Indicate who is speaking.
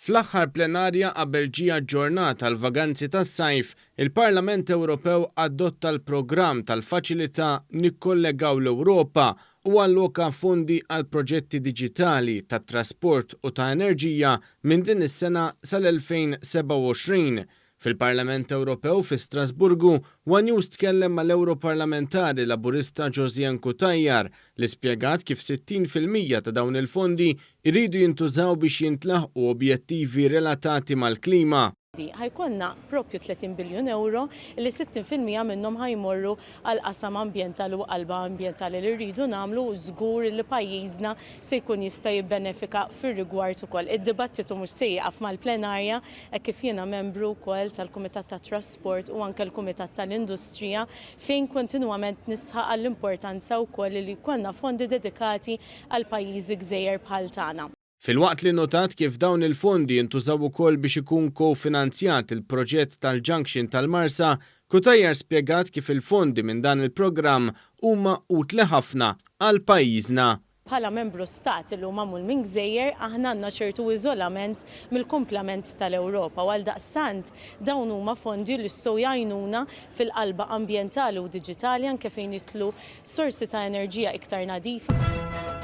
Speaker 1: Fl-aħħar plenarja qabel ġie aġġornat għall-vaganzi tas-sajf, il-Parlament Ewropew adotta l-programm tal-Faċilità Nikkollegaw l-Ewropa u alloka fondi għal proġetti diġitali, tat-trasport u ta' enerġija minn din is-sena sal-2027. Fil-Parlament Ewropew fi Strasburgu, one News tkellem mal-Ewroparlamentari Laburista Josianne Cutajar li spjegat kif 60% ta' dawn il-fondi jridu jintużaw biex jintlaħqu objettivi relatati mal-klima.
Speaker 2: Ħa jkollna propju 30 biljun euro li 60% minnhom ħa jmorru għal qasam ambjentali u qalba ambjentali li rridu nagħmlu żgur li pajjiżna se jkun jista' jibbenefika fir-rigward ukoll. Id-dibattitu mhux se jieqaf mal-plenarja hekk kif jiena membru wkoll tal-Kumitat tat-Trasport u anke l-Kumitat tal-Industrija fejn kontinwament nisħaq għall-importanza wkoll li jkollna fondi dedikati għal pajjiżi gżejjer bħal tagħna.
Speaker 1: Filwaqt li notat kif dawn il-fondi jintużaw ukoll biex ikun ko-finanzjat il-proġett tal-Junction tal-Marsa, Cutajar spjegat kif il-fondi minn dan il-programm huma utli ħafna għal pajjiżna.
Speaker 2: Bħala membru stat li hu magħmul minn gżejjer, aħna għandna ċertu iżolament mill-kumplament tal-Ewropa u għaldaqstant dawn huma fondi li jistgħu jgħinuna fil-qalba ambjentali u diġitali anke fejn jidħlu sorsi ta' enerġija iktar nadifa.